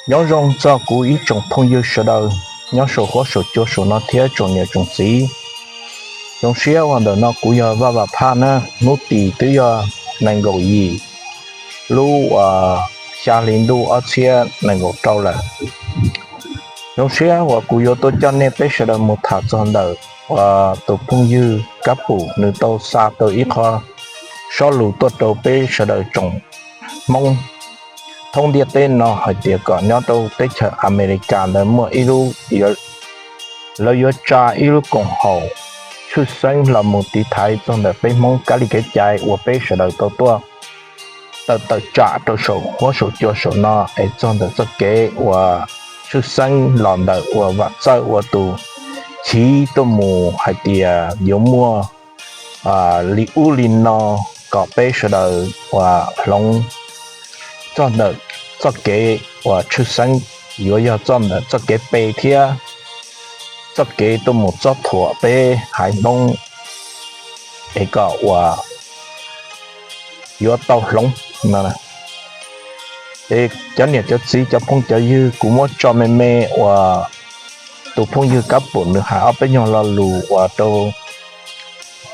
Nyob zoo txog kuv ib tsoom phooj ywg sawv daws nyob saum huab saum cua saum no thiab tsoom niam tsoom txiv. Zoo siab uas ntawm no kuv yog Vaj Vam Phaj na, hnub tim twb yog nees nkaum yim lub uas xya hli ntuj ob txhiab nees nkaum rau lawm. Zoo siab uas kuv yuav tuaj coj nej peb sawv daws mus tham txog ntawm uas tus phooj ywg Kab Pum nws tau xa tau ib qho sob lus tuaj rau peb sawv daws tsoom Hmoob thoob ntiaj teb no hais tias kom nyob rau teb chaws Amelikas ntawd muaj ib lub, lawv yuav tsa ib lub koom haum tshwj xeeb los mus tiv thaiv txog ntawm peb Hmoob kab li kev cai uas peb sawv daws tau tuaj tawm tawm tsam rau saum huab saum cua saum no es txog ntawm txoj kev uas tshwj xeeb los ntawm uas Vam Txawj ua tus chiv tuaj mus hais tias yuav muaj li ub li no kom peb sawv daws uas hloov txog ntawm txoj kev uas tshwj xeeb yuav yog txoj ntawm txoj kev pe thiab txoj kev tuaj mus txob thuam peb haiv Hmoob es kom uas yuav tau hloov no. Es cov niam cov txiv cov phooj cov ywg, kuv muab tso me me uas tus phooj ywg Kab Pum nws hais ob peb nyuag lo lus uas rau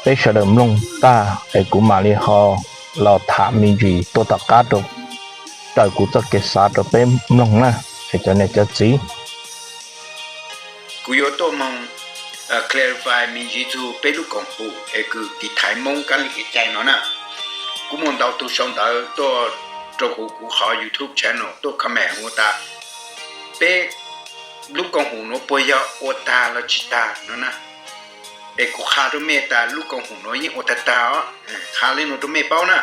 peb sawv daws mloog tag es kuv mam li ho los tham me ntsis tuaj tom qab rau raws kuv txoj kev xav rau peb mloog na, es cov niam cov txiv. Kuv yuav tuaj moog clarify me ntsis txug peb lub koom haum es kws tiv thaiv Hmoob kab li kev cai no na. Kuv muaj ntau tug sau ntawv tuaj rau kuv kuv qhov YouTube channel tuaj comment ua tas peb lub koom haum nuav puas yog ua tag los tsis tag no na. Es kuv qha rau mej tas lub koom haum nuav yeej ua tag tag os, qha le nuav rau mej paub na.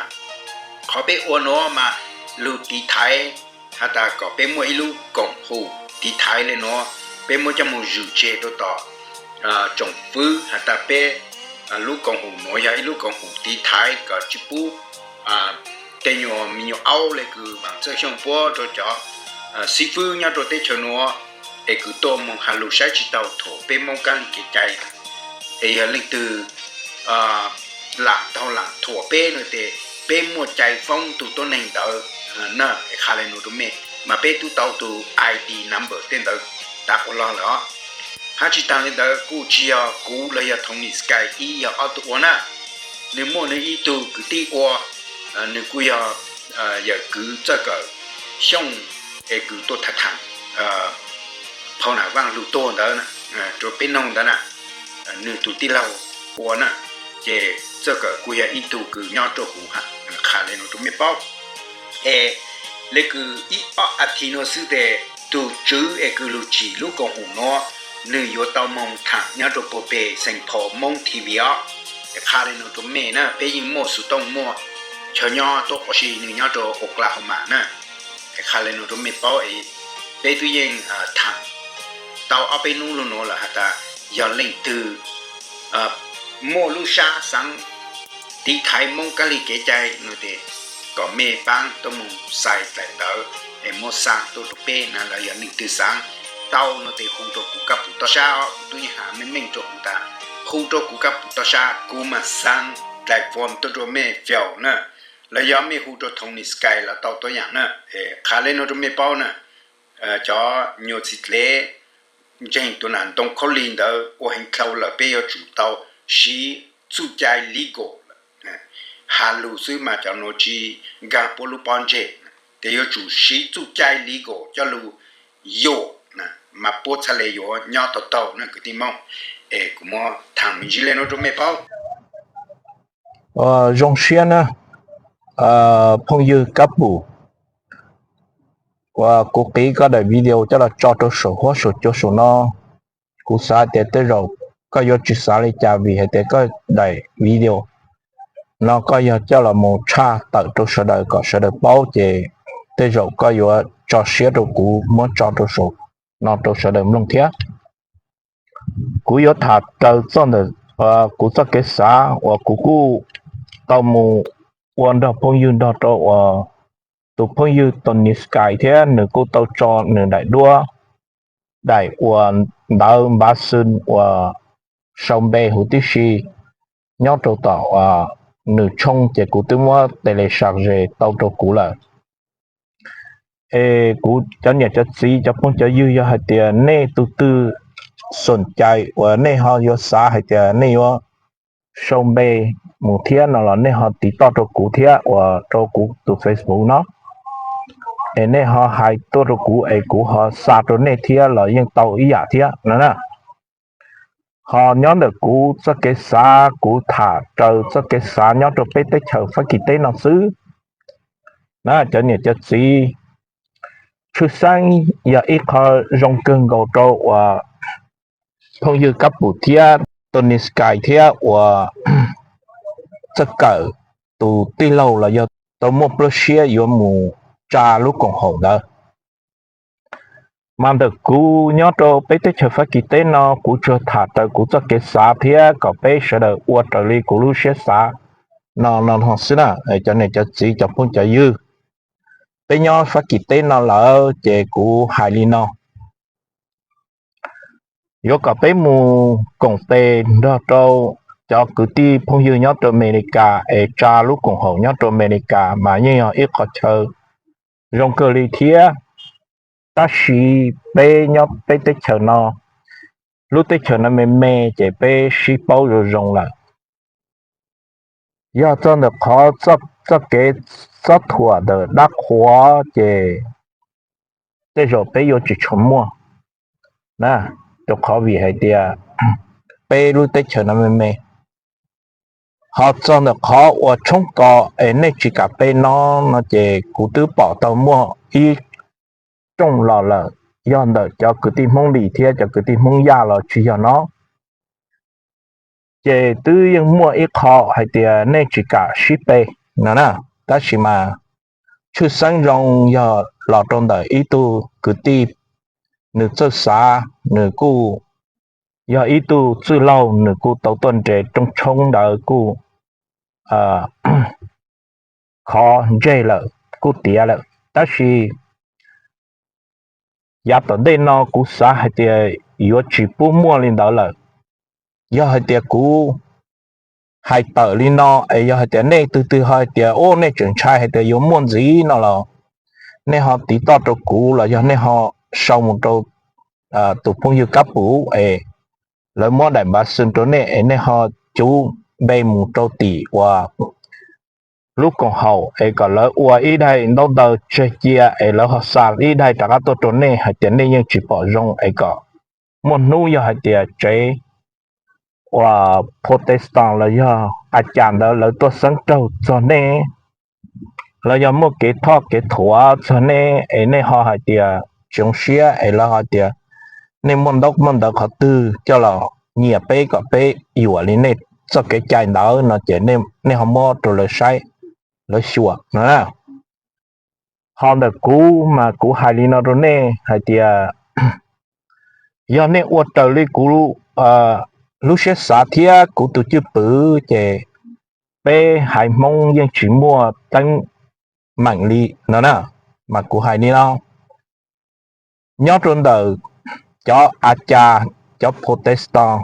Qhov peb ua nuav mas lug tiv thaiv has tas kom peb muaj ib lub koom haum tiv thaiv le nuav, peb muab coj moog zwm tseg rau tom tsoom fwv has tas peb lub koom haum nuav yog ib lub koom haum tiv thaiv kom tsis pub tej nyuag me nyuam aub le kws Vam Txawj Xyooj puab rau cov xib fwb nyob rau teb chaws nuav es kws tuaj moog has lug saib tsis taug thuam peb Moob kab li kev cai. Es yog leej twg lam taug lam thuam peb no tes peb muaj cai foob tug tuab neeg ntawd na. Es qha le nuav rau mej, mas peb tub tau tug I D number tej ntawd tav quas log lawm os. Hab tsis taag le ntawd kuj tsis yog kuv los yog Tony Sky ib yog ob tug ua na. Nwg muaj nwg ib tug kwv tij ua, nwg kuj yog yawm kwv Txawj Kawm Xyooj es kws tuaj tham thaam phau Nam Vaaj lug tuag ntawd rua peb noog ntawd na. Nwg tug tij laug ua na, ces Txawj Kawm kuj yog ib tug kws nyob rua huv, qha le nuav rua mej paub. Es le kws ib ob as thiv nuav xwb tes tug tswv es kws lug tsim lub koom haum nuav, nwg yuav tau moog thaam nyob rua puag peg Saint Paul Moob T V os. Es qha le nuav rua mej na, peb yeej muaj xuv tooj muaj chaw nyob tuab quas si, nwg nyob rua Oklahoma na. Es qha le nuav rua mej paub, peb tub yeej thaam tau ob peb nub lug nuav lawm has tas yog leej twg muaj lub sab xaav tiv thaiv Moob kab li kev cai no tes kom mej paab tuab moog xais daim ntawv es muab xaa tuaj rua peb na. Los yog leej twg xaav tau no tes hu rua kuv kab pum toj sab os, kuv tub yeej has meej meej rua kuv tas hu rua kuv kab pum toj sab, kuv mas xaa daim form tuaj rua mej fill na. Los yog mej hu rua Tony Sky los tau tuab yaam na. Qha le nuav rua mej paub na, cov nyuas txiv dlev ntseeg tus nam ntoo khaub lig ntawd ua heev dlhau lawm, peb yuav tsum tau siv txuj cai legal lawm. Has lug xwb mas cov nuav tsis nkaag puab lub pob ntseg, tes yuav tsum siv txuj cai legal coj lug yuam mas puab txhaj le yuav nyob tau taug na kwv tij Moob. Es kuv muab thaam me ntsis le nuav rua mej paub. Zoo siab na, phooj ywg kab pum, uas kuv qiv koj daim video coj los tso rau saum huab saum cua saum no. Kuv xav tias tej zaum koj yuav tsis xav li cas vim hais tias koj daim video no koj yog coj los mus tshaj tawm rau sawv daws kom sawv daws paub ces tej zaum koj yuav tso siab rau kuv muab tso rau saum no rau sawv daws mloog thiab. Kuv yuav tham raws txoj ntawm kuv txoj kev xav uas kuv kuj tau mus ua nrog phooj ywg nrog rau uas tus phooj ywg Tony Sky thiab nws kuj tau tso nws daim duab, daim uas ntawv npav xwm uas sau npe huv tib si nyob rau tom nws tshooj ces kuv twb muab tes le sam ze tau rau kuv lawm. Es kuv cov niam cov txiv cov phooj cov ywg, yog hais tias nej tus twg xoom cai uas nej ho yuav xav hais tias nej yuav sau npe mus thiab no los nej ho tiv toj rau kuv thiab uas rau kuv tus Facebook no, es nej ho hais tuaj rau kuv es kuv ho xa rau nej thiab los yeej tau ib yam thiab no na. Ho nyob ntawm kuv txoj kev xav, kuv tham raws txoj kev xav nyob rau peb teb chaws Fab Kis teb no xwb na cov niam cov txiv. Tshwj xeeb yog ib qho zoo kawg nkaus rau uas phooj ywg Kab Pum thiab Tony Sky thiab uas Txawj Kawm tus tij laug los yog tau muaj pluaj siab yuav mus tsa lub koom haum ntawd. Mas ntawm kuv nyob rau peb teb chaws Fab Kis teb no kuv tsuas tham raws kuv txoj kev xav thiab kom peb sawv daws ua raws li kuv lub siab xav no no xwb na. Cov niam cov txiv cov phooj cov ywg, peb nyob Fab Kis teb no lawm ces kuv hais li no, yuav kom peb mus koom tes nrog rau cov kwv tij phooj ywg nyob rau Amelikas es tsa lub koom haum nyob rau Amelikas mas yeej yog ib qho chaw zoo kawg li thiab. Tab sis peb nyob peb teb chaws no, lub teb chaws no me me ces peb sib paub zoo zoo lawm. Yog txog ntawm qhov txoj kev txob thuam ntawm dab qhuas ces tej zaum peb yuav tsis tshua muaj na, rau qhov vim hais tias peb lub teb chaws no me me. Ho txog ntawm qhov uas tshoob kos es nej tsis kam pe no, no ces kuv twb pom tau muaj ib rooj los lawm, yog ntawm cov kwv tij Hmoob Lis thiab cov kwv tij Hmoob Yaj los tsis yog no. Ces twb yeej muaj ib qho hais tias nej tsis kam sib pe no na, tab sis mas tshwj xeeb zoo yog los rau ntawm ib tug kwv tij, nws txawj xav, nws kuj yog ib tug txwj laug, nws kuj tau tuaj nres rooj tshoob ntawd kuj khov ntseg lawm, kuj tiav lawm. Tab sis yav tom ntej no kuv xav hais tias yuav tsis pub muaj li ntawd lawm. Yog hais tias kuv hais tawm li no es yog hais tias nej tus twg ho hais tias u nej tseem ntshai hais tias yuav muaj ntxiv no los nej ho tiv toj rau kuv los yog nej ho sau mus rau tus phooj ywg Kab Pum es lawv muab daim npav xwm rau nej es nej ho cuv npe mus rau tim uas lub koom haum es kom lawv ua ib daim ntaub ntawv tseg cia es lawv ho xa ib daim rov qab tuaj rau nej hais tias nej yeej tsis pom zoo es kom muaj hnub yog hais tias tsev uas Protestant los yog a cas ntawd lawv tuaj xeeb raug txog nej, los yog muaj kev thoj kev thuam txog nej es nej ho hais tias tsis zoo siab es lawv ho tias nej muaj ntaub muaj ntawv qhov twg coj los nyiam peb kom peb yuam li nej txoj kev cai ntawd no ces nej ho muab rau lawv saib, lawv xyuas no na. Ho ntawm kuv mas kuv hais li no rau nej hais tias yog nej ua raws li kuv lub siab xav thiab kuv tus cwj pwm ces peb haiv Hmoob yeej tsis muaj teeb meem li no na. Mas kuv hais li no, nyob rau ntawm cov a cas, cov Protestant,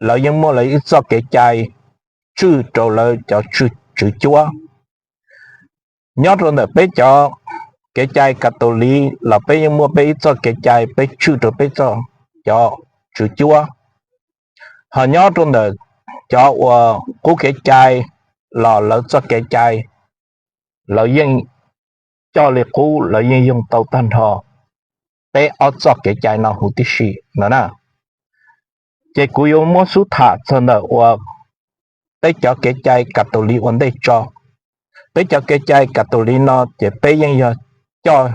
lawv yeej muaj lawv ib txoj kev cai tswj rau lawv cov tswv cuab. Nyob rau ntawm peb cov kev cai Catholic los peb yeej muaj peb ib txoj kev cai peb tswj rau peb cov tswv cuab. Ho nyob rau ntawm cov uas qub kev cai los lawv txoj kev cai lawv yeej coj li qub, lawv yeej yoog tau tag nrho peb ob txoj kev cai no huv tib si no na. Ces kuv yuav muab xub tham txog ntawm uas peb cov kev cai Catholic ua ntej tso. Peb cov kev cai Catholic no ces peb yeej yog coj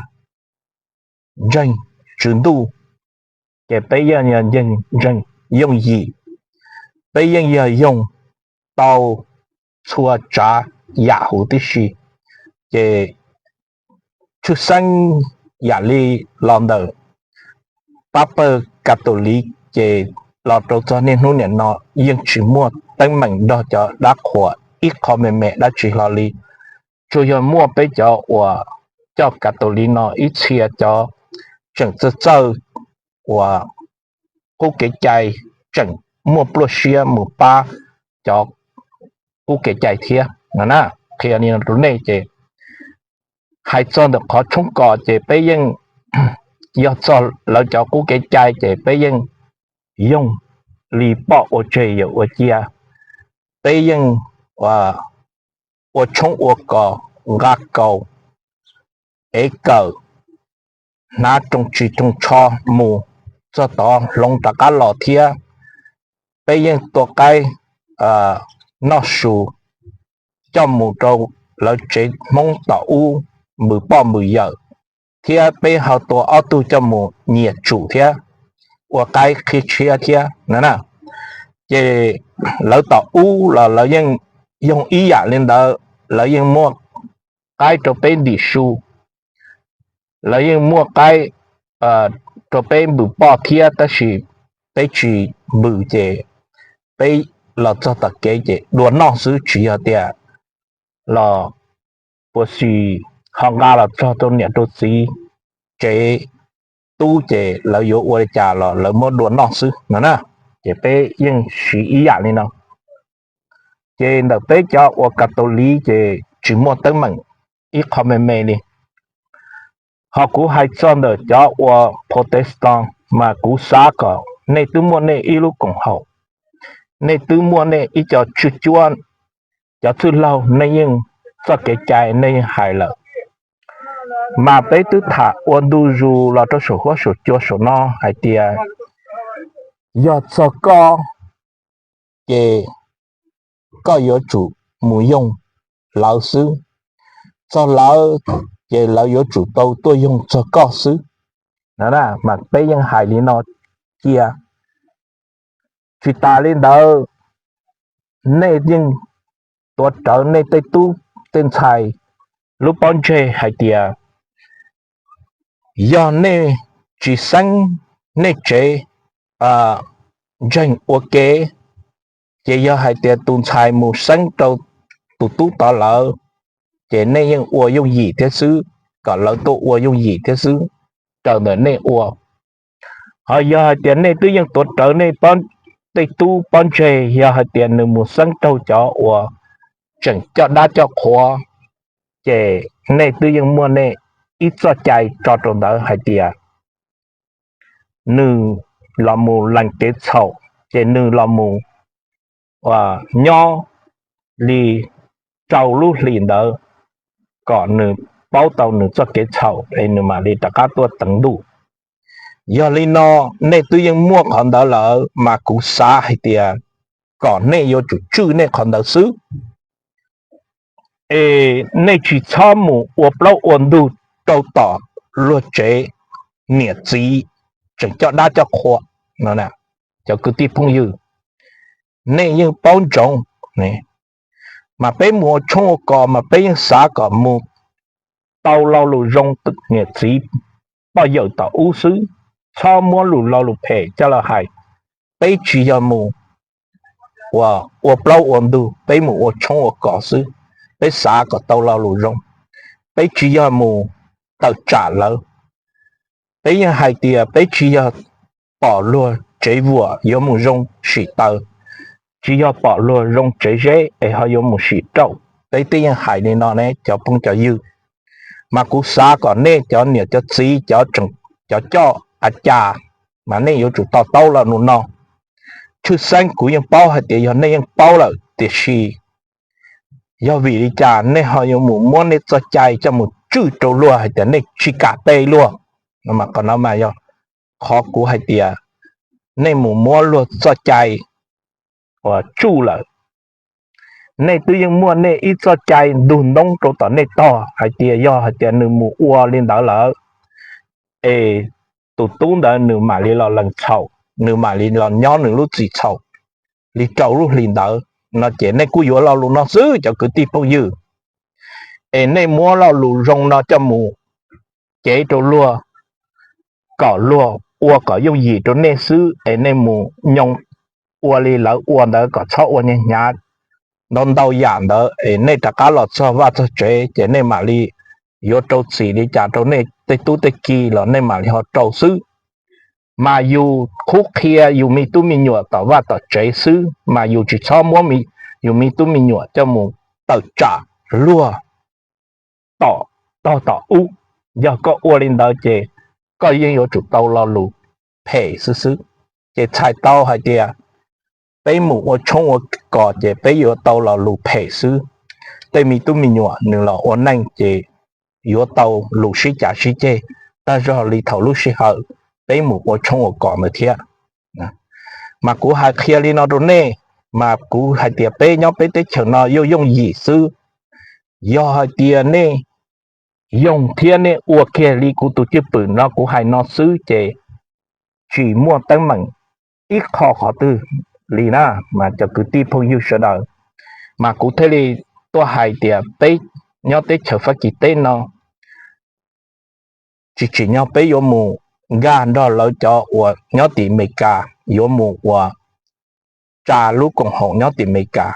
ntseeg Tswv Ntuj, ces peb yeej yog ntseeg yooj yim, peb yeej yog yoog tau txhua tsav yam huv tib si. Ces tshwj xeeb yam li los ntawm pab pawg Catholic ces los rau txog niaj hnub niam no yeej tsis muaj teeb meem nrog cov dab qhuas ib qho me me dab tsi hlo li. Tsuas yog muaj peb cov uas coj Catholic no ib txhia cov tseem txawj txawj uas qub kev cai tseem muaj pluaj siab mus pab cov qub kev cai thiab no na. Qhia li no rau nej ces Hais txog ntawm qhov tshoob kos ces peb yeej, yog txog lawv cov qub kev cai ces peb yeej yoog li poj ua tseg yawm ua cia. Peb yeej ua tshoob ua kos, nqa kaus, ev kawm, hnav rooj tsis rooj tsho mus, txog tod hloov rov qab los thiab. Peb yeej tua qaib noj su coj mus rau lawv tsev Hmoob tom ub npws poj npws yawm, thiab peb ho tua ob tug coj mus nyias tsum thiab, ua qaib qhib tshiab thiab no na. Ces lawv tom ub los lawv yeej yoog ib yam li ntawd, lawv yeej muaj qaib rau peb ntim su, lawv yeej muaj qaib rau peb npws poj thiab, tab sis peb tsis npws ces peb los txog tom kev ces dua noj xwb, tsis yog tias los puas tsis ho nqa los txog rau niam rau txiv tsev tub ces lawv yuav ua li cas los lawv muab dua noj xwb no na. Ces peb yeej siv ib yam li no. Ces ntawm peb cov ua Kas Tos Liv ces tsis muaj teeb meem ib qho me me li. Ho kuv hais txog ntawm cov ua Protestant mas kuv xav kom nej twb muaj nej ib lub koom haum, nej twb muaj nej ib co tswj cuab, cov txwj laug nej yeej txoj kev cai nej yeej hais lawm. Mas peb twb tham ua ntu zus los rau saum huab saum cua saum no hais tias yog txog koj ces koj yuav tsum mus yoog lawv xwb, txog lawv ces lawv yuav tsum tau tuaj yoog txog koj xwb. Mas peb yeej hais li no cia. Tsis tas li ntawd, nej yeej tuav rawv nej tej tub tej ntxhais lub pob ntseg hais tias yog nej tsis xeeb nej tsev ntseeg ua ke, ces yog hais tias tus ntxhais mus xeeb rau tus tub tod lawm, ces nej yeej ua yooj yim thiab xwb, kom lawv tuaj ua yooj yim thiab xwb, raws ntawm nej ua. Ho yog hais tias nej twb yeej tuav rawv nej tej tub pob ntseg, yog hais tias nws mus xeeb raug cov uas tseem coj dab coj qhua, ces nej twb yeej muaj nej ib txoj cai tso rau ntawd hais tias nws los mus lees kev txhaum, ces nws los mus nyob li rau lub hlis ntawd kom nws paub tau nws txoj kev txhaum es nws mam li rov qab tuaj teev ntuj. Yog li no, nej twb yeej muaj qhov ntawd lawm mas kuv xav hais tias kom nej yuav tsum tswj nej qhov ntawd xwb. Es nej tsis txhob mus ua plaub ua ntug rau tom luag tsev niam txiv tseem coj dab coj qhua no. Cov kwv tij phooj ywg, nej yeej paub ntsoov, mas peb mus ua tshoob ua kos mas peb yeej xav kom mus tau lo lus zoo niam txiv poj yawm tom ub xwb, txhob muab lus lo lus phem coj los hais. Peb tsis yog mus ua plaub ua ntug, peb mus ua tshoob ua kos xwb, peb xav kom tau lo lus zoo. Peb tsis yog mus tawm tsam lawv. Peb yeej hais tias peb tsis yog pom luag tsev vuam yuav mus zoo sim taws, tsis yog pom luag zoo tsev zeb es ho yuav mus sim rauj. Peb twb yeej hais li no ne cov phooj cov ywg, mas kuv xav kom nej cov niam cov txiv, cov coj a cas, mas nej yuav tsum to taub lo lus no. Tshwj xeeb kuv yeej paub hais tias yog nej yeej paub lawm, tiam sis yog vim li cas nej ho yuav mus muab nej txoj cai coj mus tswj rau luag hais tias nej tsis kam pe luag? Qhov no mas yog qhov kuv hais tias nej mus muab luag txoj cai uas tsuj lawm. Nej twb yeej muaj nej ib txoj cai ntug ntoob rau tom nej tog hais tias yog hais tias nws mus ua li ntawd lawm, es tus tub ntawd nws mam li los lees txhaum, nws mam li los nyob nws lub txim txhaum li rau lub hlis ntawd no. Ces nej kuj yuav lo lus no xwb cov kwv tij phooj ywg. Es nej muab lo lus zoo no coj mus cev rau luag, kom luag ua kom yooj yim rau nej xwb, es nej mus nyoo ua li lawv ua ntawd kom txhob ua nyuag hnyav ntau ntau yam ntawd, es nej rov qab los txog vaj txog tsev ces nej mam li yuav rau txim li cas rau nej tej tub tej ki los nej mam li ho rau xwb. Mas yus qhuab qhia yus me tub me nyuam tom vaj tom tsev xwb, mas yus tsis txhob muab yus me tub me nyuam coj mus tawm tsam luag tom tog tom ub. Yog koj ua li ntawd ces koj yeej yuav tsum tau lo lus phem xwb xwb. Ces txhais tau hais tias peb mus ua tshoob ua kos ces peb yuav tau lo lus phem xwb. Tej me tub me nyuam nws los ua neej ces yuav tau lus sib cav sib ceg tag zog li thaum lub sij hawm peb mus ua tshoob ua kos ntawd thiab. Mas kuv hais qhia li no rau nej, mas kuv hais tias peb nyob peb teb chaws no yooj yooj yim xwb. Yog hais tias nej yoog thiab nej ua kiag li kuv tus cwj pwm no kuv hais no xwb ces tsis muaj teeb meem ib qho qhov twg li na, mas cov kwv tij phooj ywg sawv daws. Mas kuv thiaj li tuaj hais tias peb nyob teb chaws Fab Kis teb no tsis tsim nyog peb yuav mus nkag nrog lawv cov uas nyob tim Amelikas, yuav mus ua tsa lub koom haum nyob tim Amelikas.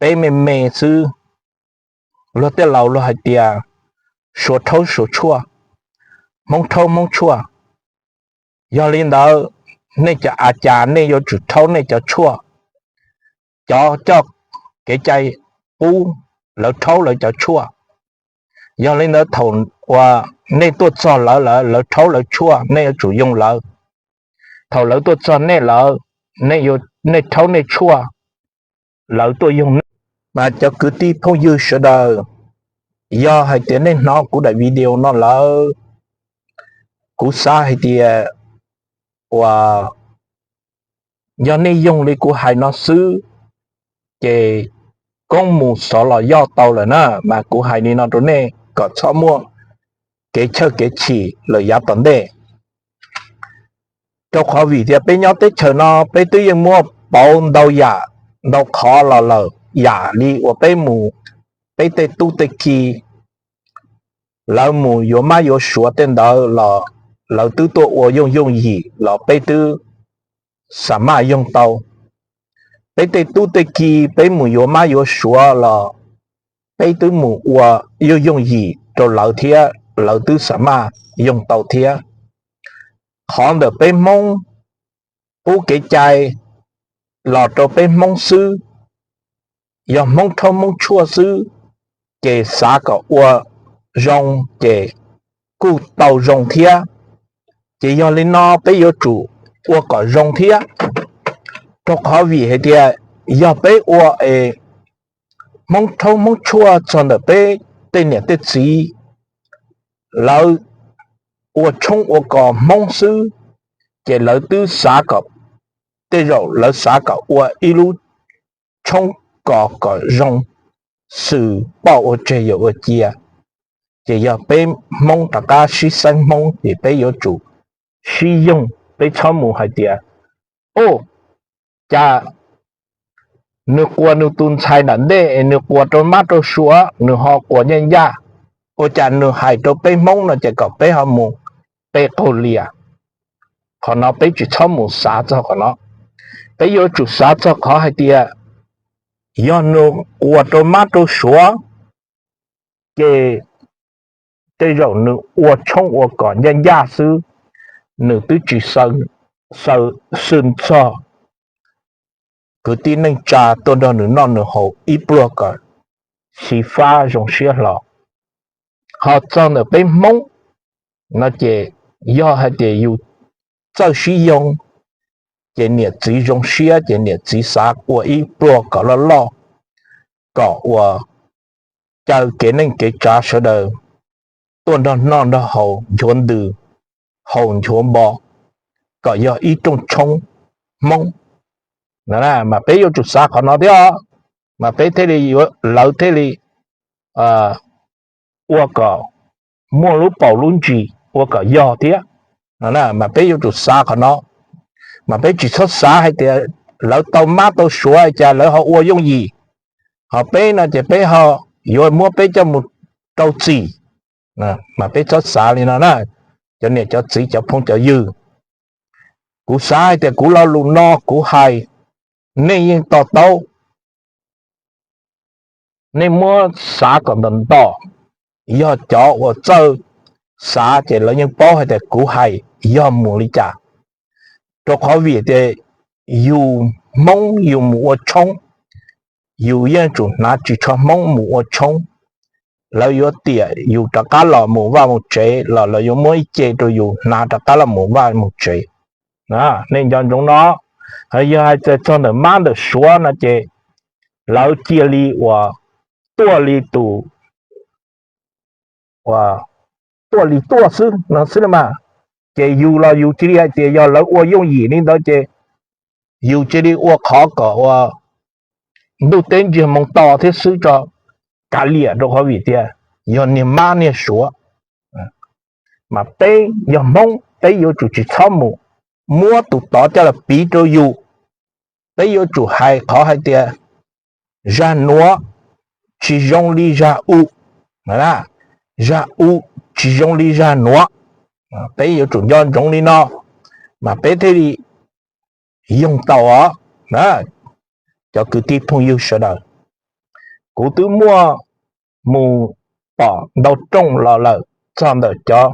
Peb me me xwb, luag tej laus luag hais tias Suav rhaub Suav tshuaj, Hmoob rhaub Hmoob tshuaj. Yog li ntawd, nej cov a cas nej yuav tsum rhaub nej cov tshuaj. Cov coj kev cai qub, lawv rhaub lawv cov tshuaj. Yog li ntawd thaum uas nej tuaj txog lawv lawv lawv rhaub lawv tshuaj, nej yuav tsum yoog lawv. Thaum lawv tuaj txog nej lawv, nej rhaub nej tshuaj, lawv tuaj yoog nej. Mas cov kwv tij phooj ywg sawv daws, yog hais tias nej hnov kuv daim video no lawm, kuv xav hais tias uas yog nej yoog li kuv hais no xwb ces koob mus xov los yoj tau lawm na. Mas kuv hais li no rau nej kom txhob muaj kev chawj kev chim lawm yav tom ntej. Rau qhov vim tias peb nyob teb chaws no peb twb yeej muaj pauv ntau yam ntau qhov los lawm, yam li uas peb mus, peb tej tub tej ki lawv mus yuav mab yuav suav tej ntawd los lawv twb tuaj ua yooj yooj yim los peb twb xa maj yoog tau. Peb tej tub tej ki peb mus yuav mab yuav suav los peb twb mus ua yooj yooj yim rau lawv thiab lawv twb xa maj yoog tau thiab. Qhov ntawm peb Hmoob pub kev cai los rau peb Hmoob xwb, yog Hmoob rhaub Hmoob tshuaj xwb, ces xav kom ua zoo ces kuj tau zoo thiab. Ces yog li no peb yuav tsum ua kom zoo thiab, rau qhov vim hais tias yog peb ua es Hmoob rhaub Hmoob tshuaj txog ntawm peb tej niam tej txiv, lawv ua tshoob ua kos Hmoob xwb, ces lawv twb xav kom, tej zaum lawv xav kom ua ib lub tshoob kos kom zoo, xws poj ua tseg yawm ua cia. Ces yog peb Hmoob rov qab sib xeeb Hmoob ces peb yuav tsum sib yoog, peb txhob mus hais tias, o, cas nws quas nws tus ntxhais nram ntej es nws quas rau mab rau suav, nws ho quas ncaj ncaj, ua cas nws hais rau peb Hmoob no ces kom peb ho mus pe qaug lias. Qhov no peb tsis txhob mus xav txog qhov no. Peb yuav tsum xav txog qhov hais tias yog nws quas rau mab rau suav, ces tej zaum nws ua tshoob ua kos ncaj ncaj xwb, nws twb tsis xaw, xaw, xwm txog kwv tij neej tsa tuaj nrog nws noj nws haus ib pluag kom xyiv fab zoo siab hlo. Ho txog ntawm peb Hmoob no ces yog hais tias yus txawj sib yoog, ces niam txiv zoo siab ces niam txiv xav ua ib pluag kom loj loj, kom ua caw kev neej kev tsav sawv daws tuaj nrog noj nrog haus nchuav ntws, haus nchuav npo, kom yog ib rooj tshoob Hmoob. Mas peb yuav tsum xav qhov no thiab, mas peb thiaj li yuav, lawv thiaj li ua kom muaj lub paus lub ntsis ua kom yog thiab. Mas peb yuav tsum xav qhov no, mas peb tsis txhob xav hais tias lawv tau mab tau suav cas lawv ho ua yooj yim, ho peb no ces peb ho yuav muab peb coj mus rau txim. Mas peb txhob xav li no na, cov niam cov txiv cov phooj cov ywg. Kuv xav hais tias kuv lo lus no kuv hais, nej yeej to taub, nej muab xav kom ntom ntom. Yog cov uas txawj xav ces lawv yeej paub hais tias kuv hais yog mus li cas. Rau qhov vim tias yus Hmoob yus mus ua tshoob, yus yeej tsum hnav ris tsho Hmoob mus ua tshoob. lawv yuav tiam yus rov qab los mus vaj mus tsev los lawv yuav muab ib ce rau yus hnav rov qab los mus vaj mus tsev. Nej nco ntsoov no, yog hais tias txog ntawm mab ntawm suav no ces lawv cia li uas tuaj li tus tuaj li tuaj xwb no xwb mas. Ces yus los yus cia li hais tias yog lawv ua yooj yim li ntawd ces yus cia li ua qhov kom ua ntuj teb ntsiag moo to thiab xwb tso, kav liam rau qhov vim tias yog niag mab niag suav. Mas peb yog Hmoob peb yuav tsum tsis txhob mus muab tus tod coj los piv rau yus. Peb yuav tsum hais qhov hais tias zag nuav tsis zoo li zag u, zag u tsis zoo li zag nuav. Peb yuav tsum nco ntsoov li no mas peb thiaj li yoog tau os. Cov kwv tij phooj ywg sawv daws, kuv twb muaj mus pom ntau rooj los lawm txog ntawm cov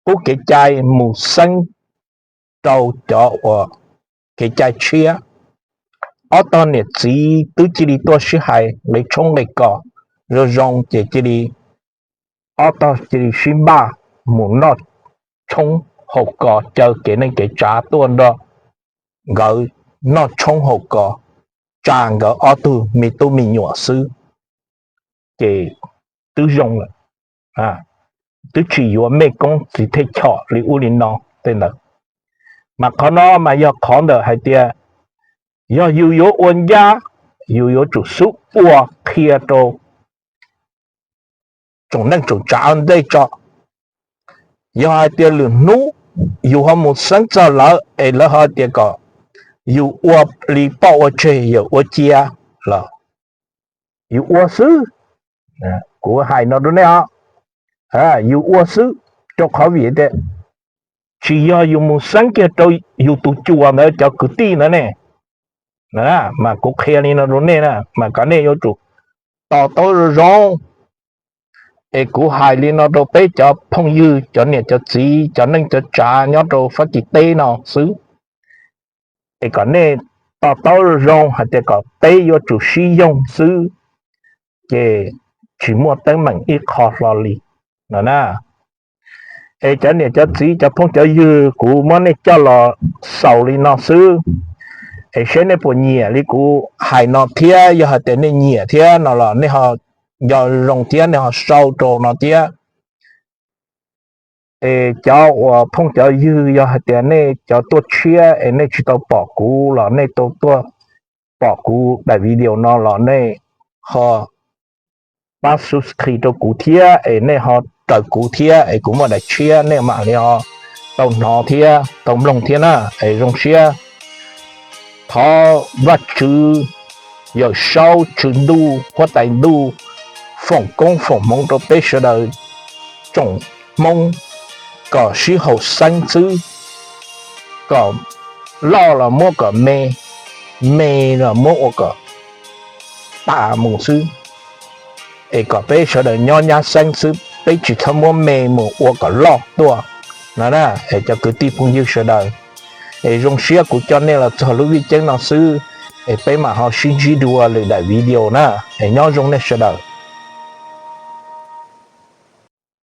qub kev cai mus xeeb rau cov uas kev cai tshiab. Ob tog niam txiv twb cia li tuaj sib hais nqe tshoob nqe kos zoo zoo ces cia li ob tog cia li sib npaj mus noj tshoob haus kos, caw kev neej kev tsav tuaj nrog nkawd noj tshoob haus kos, tsa nkawd ob tug me tub me nyuam xwb ces twb zoo lawm. Twb tsis yuav mej koob txiv thej chom li ub li no tej ntawd. Mas qhov no mas yog qhov ntawm hais tias yog yus yuav ua ncaj, yus yuav tsum xub ua qhia rau tsoom neej tsoom tsav ntej tso. Yog hais tias lwm hnub yus ho mus xeeb txog lawv es lawv ho tias kom yus ua li poj ua tseg yawm ua cia los yus ua xwb. Kuv hais no rau nej os, yus ua xwb, rau qhov vim tias tsis yog yus mus xeeb kiag rau yus tus cuas ntawd cov kwv tij ntawd ne. Mas kuv qhia li no rau nej na mas kom nej yuav tsum to taub zoo zoo. Es kuv hais li no rau peb cov phooj ywg, cov niam cov txiv, cov neej cov tsav nyob rau Fab Kis teb no xwb, es kom nej to taub zoo zoo hais tias kom peb yuav tsum sib yoog xwb, ces tsis muaj teeb meem ib qho hlo li no na. Es cov niam cov txiv cov phooj cov ywg, kuv muab nej coj los xaus li no xwb, es seb nej puas nyiam li kuv hais no thiab. Yog hais tias nej nyiam thiab no los nej ho nco zoo thiab nej ho sau rau no thiab. Es cov uas phooj cov ywg, yog hais tias nej cov tuaj tshiab es nej tsis tau pom kuv los nej tau tuaj pom kuv daim video no los nej ho pab subscribe rau kuv thiab es nej ho raws kuv thiab es kuv muaj daim tshiab nej mam li ho tau hnov thiab tau mloog thiab na. Es zoo siab, thov Vajtswv, Yawm Saub, Tswv Ntuj, Huab Tais Ntuj foom koob foom hmoov rau peb sawv daws tsoom Hmoob kom sib haum xeeb xwb, kom loj los muab kom me, me los muab ua kom tas mus xwb, es kom peb sawv daws nyob nyab xeeb xwb, peb tsis txhob muab me mus ua kom loj tuaj no na. Es cov kwv tij phooj ywg sawv daws, es zoo siab kuv coj nej los txog lub vij ceeb no xwb, es peb mam ho sib ntsib dua lwm daim video na. Es nyob zoo nej sawv daws.